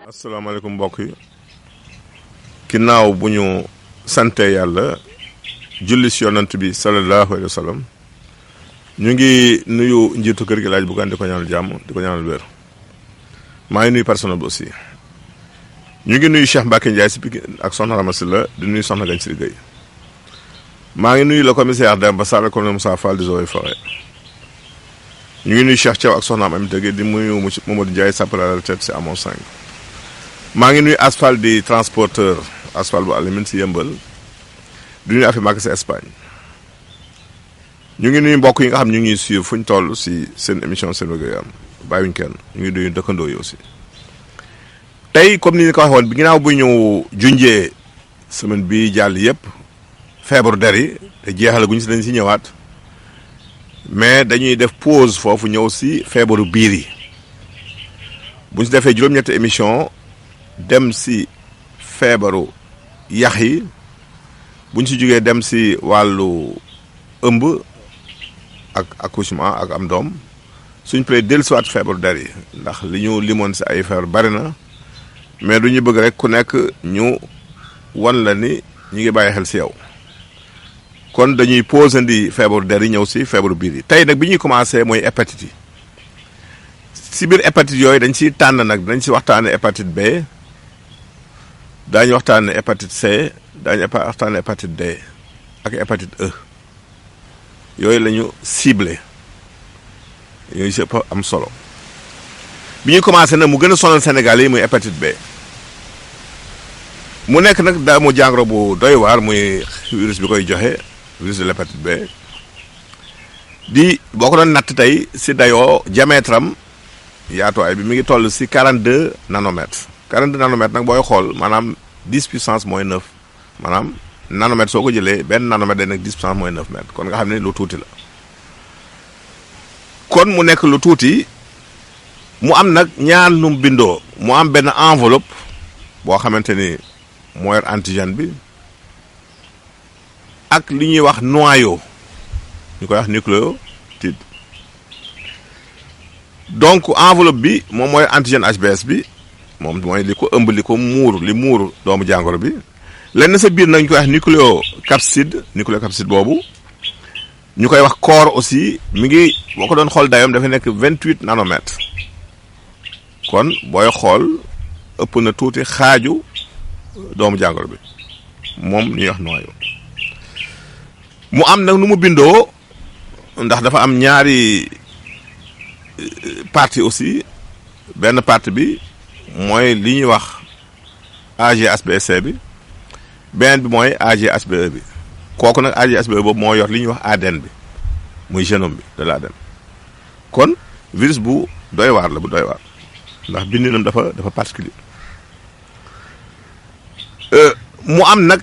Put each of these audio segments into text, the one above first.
asalaamaaleykum mbokk yi ginnaaw bu ñu sante yàlla julli si yonant bi sallallahu alayhi wa sallam ñu ngi nuyu njiitu kër gi laaj bu gan di ko ñaanal jàmm di ko ñaanal wér maa ngi nuyu personnel bi aussi ñu ngi nuyu Cheikh Mbacke Ndiaye si Pikine ak soxna Ramasi la di nuyu soxna Gañ Siri Gueye maa ngi nuyu le commissaire Demba Sall colonel Moussa Fall di Eaux et Forêts ñu ngi nuyu Cheikh Thiaw ak soxnaam Amity Gueye di nuyu Mamadou Ndiaye sapeur à la retraite si Amon 5 maa ngi nuyu asphalt di transporteur asphalt bu Alimine si Yëmbal di nuyu Afi Màkk si Espagne ñu ngi nuyu mbokk yi nga xam ñu ngi suivre fu ñu toll si seen émission seen wér-gu-yaram bàyyiwuñ kenn ñu ngi nuyu dëkkandoo yi aussi. tey comme ni ñu ko waxee woon bi ginnaaw bu ñu junjee semaine bi jàll yëpp feebaru der yi te jeexal guñ si dañ si ñëwaat mais dañuy def pause foofu ñëw si feebaru biir yi buñ si defee juróom-ñetti émission dem si feebaru yax yi buñ si jógee dem si wàllu ëmb ak accouchement ak am doom suñ paree dellusiwaat feebaru der yi ndax li ñu limoon si ay feebar bari na mais du ñu bëgg rek ku nekk ñu wan la ni ñu ngi bàyyi xel si yow kon dañuy posandi feebaru der yi ñëw si feebaru biir yi tey nag bi ñuy commencé mooy hépatite yi si biir hépatite yooyu dañ siy tànn nag dañ si waxtaane hépatite B daañu waxtaane hépatite C daañu waxtaane hépatite D ak hépatite E yooyu la ñu ciblé yooyu si ëpp am solo bi ñuy commencé nag mu gën a sonal Sénégal yi muy hépatite B mu nekk nag daa mu jàngoro bu doy waar muy virus bi koy joxe virus de l'hépatite B di boo ko doon natt tey si dayoo diamètre am yaatuwaay bi mi ngi toll si 42 nanomètres 42 nanomètres nag booy xool maanaam 10 puissance moins 9 maanaam nanomètre soo ko jëlee benn nanomètre day nekk 10 puissance moins 9 mètres kon nga xam ne lu tuuti la kon mu nekk lu tuuti mu am nag ñaar nu mu bindoo mu am benn enveloppe boo xamante ni moo yor antigène bi ak li ñuy wax noyau ñu koy wax nucléotide donc enveloppe bi moom mooy antigène HBS bi moom mooy li ko ëmb li ko muur li muur doomu jàngoro bi lenn sa biir nag ñu koy wax nucléocapside boobu ñu koy wax corps aussi mi ngi boo ko doon xool dayoom dafa nekk 28 nanomètres kon booy xool ëpp na tuuti xaaju doomu jàngoro bi moom ñuy wax noyau mu am nag nu mu bindoo ndax dafa am ñaari partie aussi benn partie bi mooy li ñuy wax AG-HBC bi beneen bi mooy AG-HBE bi kooku nag AG-HBE boobu moo yor li ñuy wax ADN bi muy génome bi de l'ADN kon virus bu doy waar la bu doy waar ndax bindinam dafa particulier mu am nag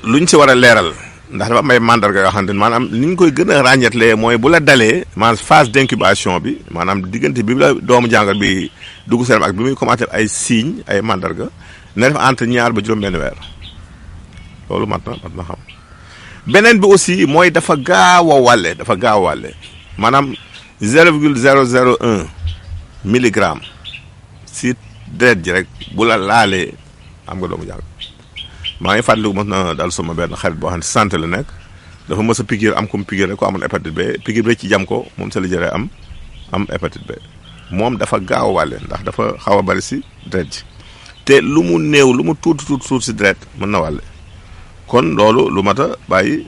luñ si war a leeral ndax dafa am ay mandarga yoo xamante ni maanaam ni ñu koy gën a ràññeetlee mooy bu la dalee maanaam phase d'incubation bi maanaam diggante bi la doomu jàngoro bi dugg seen ak bi muy commencé ay signes ay mandarga na def entre ñaar ba juróom-benn weer loolu mat na xam beneen bi aussi mooy dafa gaaw a wàlle maanaam 0,001 milligramme si deret ji rek bu la laalee am nga doomu jàngoro maa ngi fàttaliku mos na daal sama benn xarit boo xam ne santé la nekk dafa mës a piqûre am comme piqûre rek ko amoon hépatite B piqûre bi ci jam ko moom sa la jëree am hépatite B moom dafa gaaw a wàlle ndax dafa xaw a bari si deret ji te lu mu néew lu mu tuuti si deret mën na wàlle kon loolu lu mat a bàyyi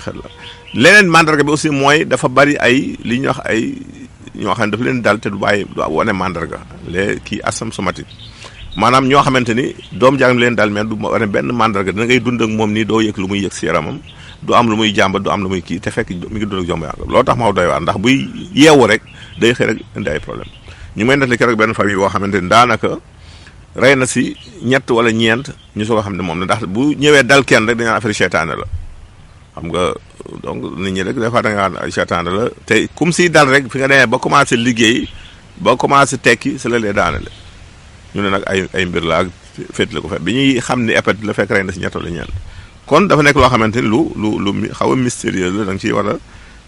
xel la leneen mandarga bi aussi mooy dafa bari ay li ñuy wax ay ñoo xam ne dafa leen dal te du wane mandarga les kii asymptomatique maanaam ñoo xamante ni doomu jàngoro leen dal mais du wane benn mandarga da ngay dund ak moom nii doo yëg lu muy yëg si yaramam du am lu muy jàmbat du am lu muy kii te fekk mi ngi dund ak jomb jàngoro loolu tax ma doy waar ndax buy yeewu rek day xëy rek indi ay problème ñu may nettali keroog benn famille boo xamante ni daanaka rey na si ñett wala ñeent ñu soog a xam ne moom la ndax bu ñëwee dal kenn rek dañu affaire seytaane la xam nga donc nit ñi rek des fois da nga ay seytaane la te comme si dal rek fi nga demee ba commencé liggéey ba commencé tekki sa la lee daanale ñu ne nag ay mbir la ak féetale ko fet bi ñuy xam ni hépatite la fekk rey na si ñett wala ñeent kon dafa nekk loo xamante ni lu xaw a mystérieux la da nga ciy war a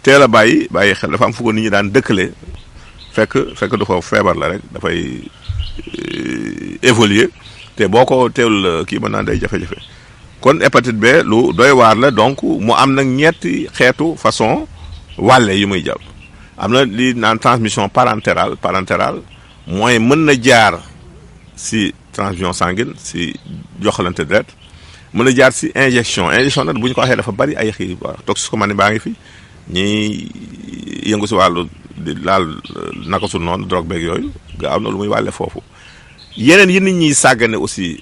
teel a bàyyi xel dafa am fu ko nit ñi daan dëkkale fekk du foofu feebar la rek dafay évoluer te boo ko teewul kii mën naa day jafe-jafe kon hépatite B lu doy waar la donc mu am nag ñetti xeetu façon wàlle yu muy jàpp am na li naan transmission parentérale mooy mën na jaar si transmission sanguine si joxalante deret mën na jaar si injection nag bu ñu ko waxee dafa bari ay xii toxicomanie baa ngi fi ñiy yëngu si wàllu di laal naka su noonu drogue beeg yooyu gaaw na lu muy wàlle foofu yeneen yi nit ñiy sàggane aussi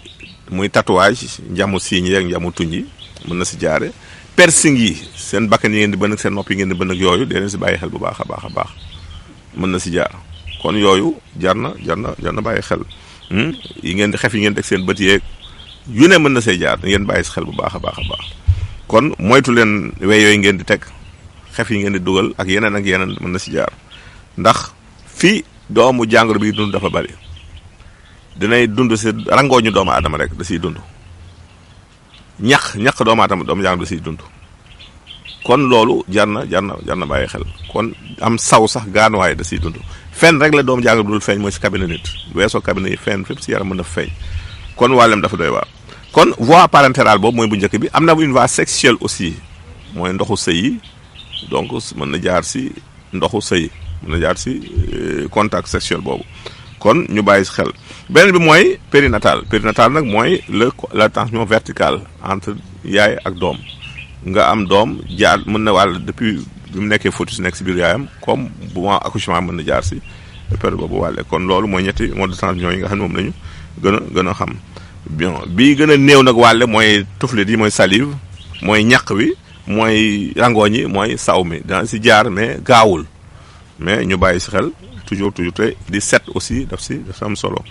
muy tatouage njamu siiñ yeeg njamu tuñ yi mën na si jaare piercing yi seen bakkan yi ngeen di bën ak seen nopp yi ngeen di bën ak yooyu dee leen si bàyyi xel bu baax a baax mën na si jaar kon yooyu jar na bàyyi xel yi ngeen di xef yi ngeen teg seen bët yeeg yu ne mën na see jaar ngeen bàyyi si xel bu baax a baax kon moytu leen wey yooyu ngeen di teg xef yi ngeen di dugal ak yeneen mën na si jaar ndax fii doomu jàngoro bi dund dafa bari dinay dund si rangooñu doomu aadama rek da siy dund ñax doomu jàngoro da siy dund kon loolu jar na bàyyi xel kon am saw sax gaanuwaay da siy dund fenn rek la doomu jàngoro bi dul feeñ mooy si cabinet nit weesoo cabinet yi fenn fépp si yaram mën na feeñ kon wàllem dafa doy waar kon voie parentérale boobu mooy bu njëkk bi am na une voie sexuelle aussi mooy ndoxu sëy yi donc mën na jaar si ndoxu sëy mën na jaar si contact sexuel boobu kon ñu bàyyi si xel beneen bi mooy périnatal nag mooy la transmission verticale entre yaay ak doom nga am doom jaar mën na wàll depuis bi mu nekkee fœtus nekk si biir yaayam comme bu ma accouchement mën na jaar si période boobu wàlle kon loolu mooy ñetti mode de transmission yi nga xam ne moom lañu gën a xam bien bii gën a néew nag wàlle mooy tuflit yi mooy salive mooy ñaq wi mooy rangooñ yi mooy saw mi dana si jaar mais gaawul mais ñu bàyyi si xel toujours te di set aussi daf am solo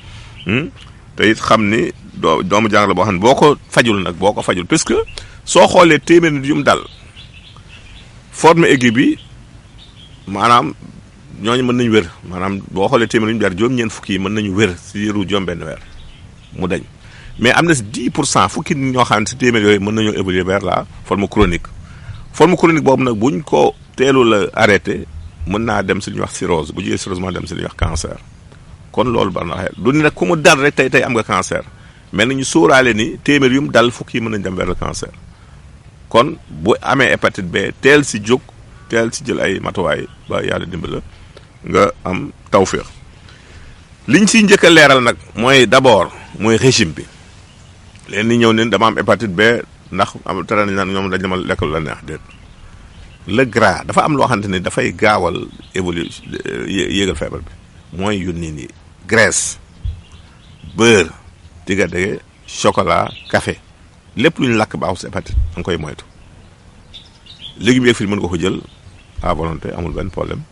te it xam ni doomu jàng la boo xam ne boo ko fajul puisque soo xoolee téeméer nit yu mu dal forme aiguë bi maanaam ñooñu mën nañu wér maanaam boo xoolee téeméer yu mu dal juróom-ñeent fukki yi mën nañu wér si diiru juróom-benn weer mu dañ mais am na si 10% fukki nit ñoo xam ne si téeméer yooyu mën nañoo évoluer vers la forme chronique boobu nag buñ ko teelu la arrêté mën naa dem si li ñuy wax cirrhose bu jugee cirrhose moo dem si li ñuy wax cancer kon loolu bari na xel du ni nag ku mu dal rek tey am nga cancer mais nañu sóoraale ni téeméer yu mu dal fukki yi mën nañ dem vers le cancer kon bu amee hépatite B teel si jóg teel si jël ay matuwaay ba yàlla dimbala nga am tawféex liñ siy njëkk a leeral nag mooy d'abord mooy régime bi leen ni ñëw ne dama am hépatite B ndax am tere nañ naan ñoom dañ dama lekk lu la neex déet le gras dafa am loo xamante ni dafay gaawal évolution yéegal feebar bi mooy yu niin yi graisse beurre diga-dege chocolat café lépp lu ñu lakk baaxul si hépatite da nga koy moytu légumes yeeg fii mën nga ko jël à volonté amul benn problème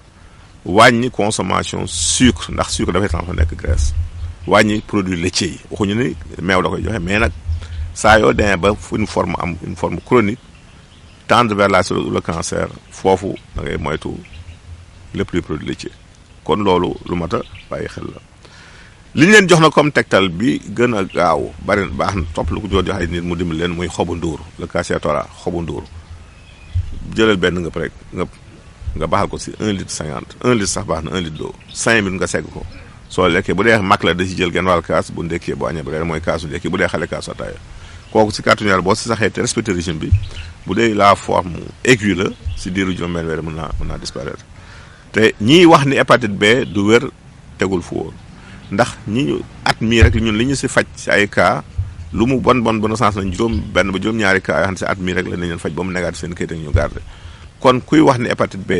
wàññi consommation sucre ndax sucre dafay tax fa nekk graisse wàññi produits laitiers yi waxuñu ni meew da koy joxe mais nag saa yoo demee ba une forme chronique tendre vers la cirrhose ou le cancer foofu da ngay moytu lépp luy produit laitier kon loolu lu mat a bàyyi xel la li ñu leen jox na comme tegtal bi gën a gaaw bari baax na topp lu ko jox ay nit mu dimbali leen muy xobu nduur le cassiatora xobu nduur jëlal benn nga rek nga baxal ko si 1 litre 50 1 litre sax baax na 1 litre d'eau 5 minutes nga segg ko soo lekkee bu dee mag la da si jël genn wàll kaas bu ndekkee bu añee bu reer mooy kaasu ndekki bu dee xale kaasu ataaya kooku si kàttanu Yàlla boo si saxee te respecté régime bi bu dee la forme aiguë la si diiru juróom-benn weer mën naa disparaître te ñiy wax ni hépatite B du wér tegul fu wóor ndax ñi ñu at mii rek ñun li ñu si faj si ay cas lu mu bon sens nañ juróom-benn ba juróom-ñaari cas yoo xam ne si at mii rek la nañ leen faj ba mu négatif seen kayit ak ñu garde kon kuy wax ni hépatite B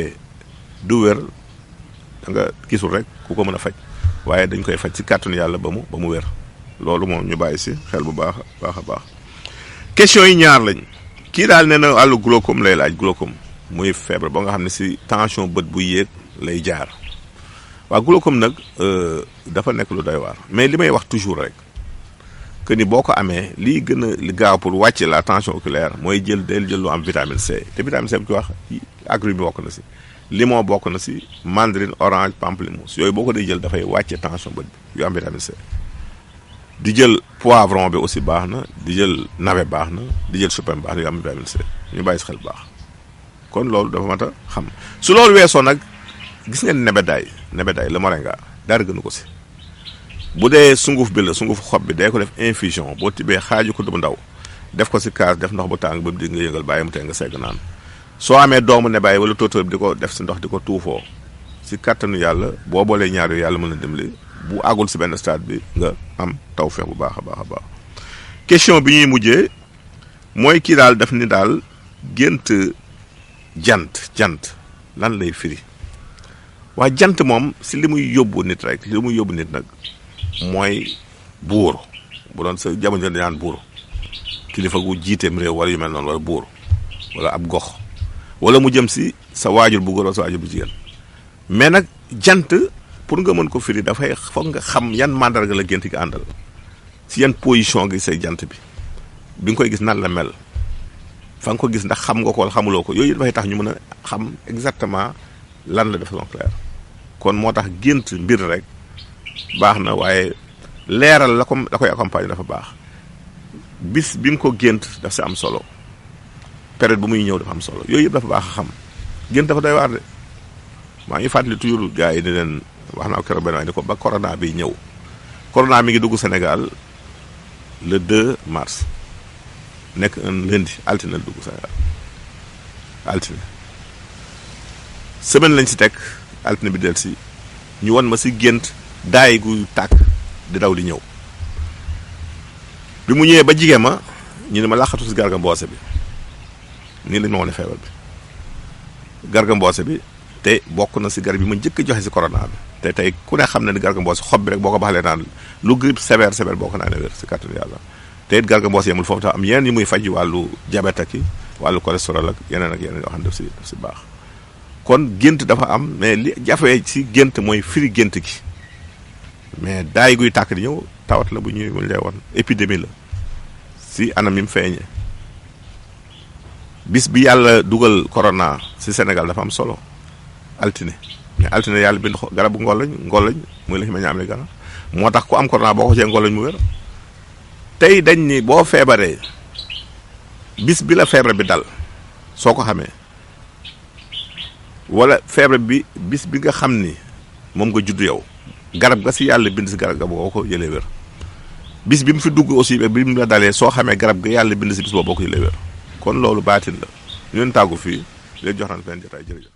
du wér da nga gisul rek ku ko mën a faj waaye dañ koy faj si kàttanu Yàlla ba mu wér loolu moom ñu bàyyi si xel bu baax a baax question yi ñaar lañ kii daal nee na wàllu glaucome lay laaj glaucome muy feebar ba nga xam ne si tension bët bu yéeg lay jaar waaw glaucome nag dafa nekk lu doy waar mais li may wax toujours rek que ni boo ko amee lii gën a gaaw pour wàcce la tension oculaire mooy jël lu am vitamine C te vitamine C bi ci wax agrumes bi bokk na si limon bokk na si mandarine orange pamplemousse yooyu boo ko dee jël dafay wàcce tension bët bi yu am vitamine C di jël poivron bi aussi baax na di jël navet baax na di jël chou pommé baax na yu am vitamine C ñu bàyyi si xel baax kon loolu dafa mat a xam su loolu weesoo nag gis ngeen nebedaay le moringa dara gënu ko si bu dee sunguf bi la sunguf xob bi day ko def infusion boo tibbee xaaju ko bu ndaw def ko si kaas def ndox bu tàng ba mu di nga yëngal bàyyi mu tee nga segg naan soo amee doomu ne bàyyi wala tóotóor bi di ko def si ndox di ko tuufoo si kattanu yàlla boo boolee ñaar yooyu yàlla mën na dimbali bu àggul si benn stade bi nga am tawfeex bu baax a baax a baax. question bi ñuy mujjee mooy kii daal def ni daal gént jant lan lay firi waa jant moom si li muy yóbbu nit rek li muy yóbbu nit nag mooy buur bu doon sa jamono di naan buur kilifa gu jiiteem réew wala yu mel noonu wala buur wala ab gox wala mu jëm si sa waajur bu góor wala sa waajur bu jigéen mais nag jant pour nga mën ko firi dafay foog nga xam yan mandarga la gént gi àndal si yan position gi say jant bi nga koy gis nan la mel fa nga ko gis ndax xam nga ko wala xamuloo ko yooyu dafay tax ñu mën a xam exactement lan la de façon claire kon moo tax gént mbir rek baax na waaye leeral la koy accompagner dafa baax bis bi nga ko gént daf si am solo période bu muy ñëw dafa am solo yooyu yëpp dafa baax a xam gént dafa doy waar de maa ngi fàttali toujours gars yi di leen wax naa keroog benn waay ni ko ba corona bi ñëw corona mi ngi dugg Sénégal le 2 mars nekk un lundi altine la dugg Sénégal altine semaine lañ si teg altine bi del si ñu won ma si gént daay gu tàkk di daw di ñëw bi mu ñëwee ba jigéen ma ñu ne ma laxatu si garga mboose bi nii lañ ma wane feebar bi garga mboose bi te bokk na si garab yi ma njëkk a joxe si corona bi te tey ku ne xam na ni garga mboose xob bi rek boo ko baxalee naan lu grippe sévère boo ko naanee wér si kàttanu yàlla te it garga mboose yemul foofu tax am yeneen yi muy faj wàllu diabète ak yi wàllu cholestérol ak yeneen yoo xam ne daf si baax kon gént dafa am mais li jafee si gént mooy firi gént gi mais daay guy tàkk di ñëw tawat la bu ñuy lay woon épidémie la si anam yi mu feeñee bis bi yàlla dugal corona si Sénégal dafa am solo altine mais altine yàlla bind garabu ngolañ muy la ñu mel ne am ne garab moo tax ku am corona boo ko cee ngolañ mu wér tey dañ ni boo feebaree bis bi la feebar bi dal soo ko xamee wala feebar bi bis bi nga xam ni moom nga judd yow garab ga si yàlla bind si garab ga boo ko jëlee wér bis bi mu fi dugg aussi bi mu la dalee soo xamee garab ga yàlla bind si bis boo ko jëlee wér kon loolu baatin la ñu leen tàggu fii leen jox naan benn jotaay jërëjëf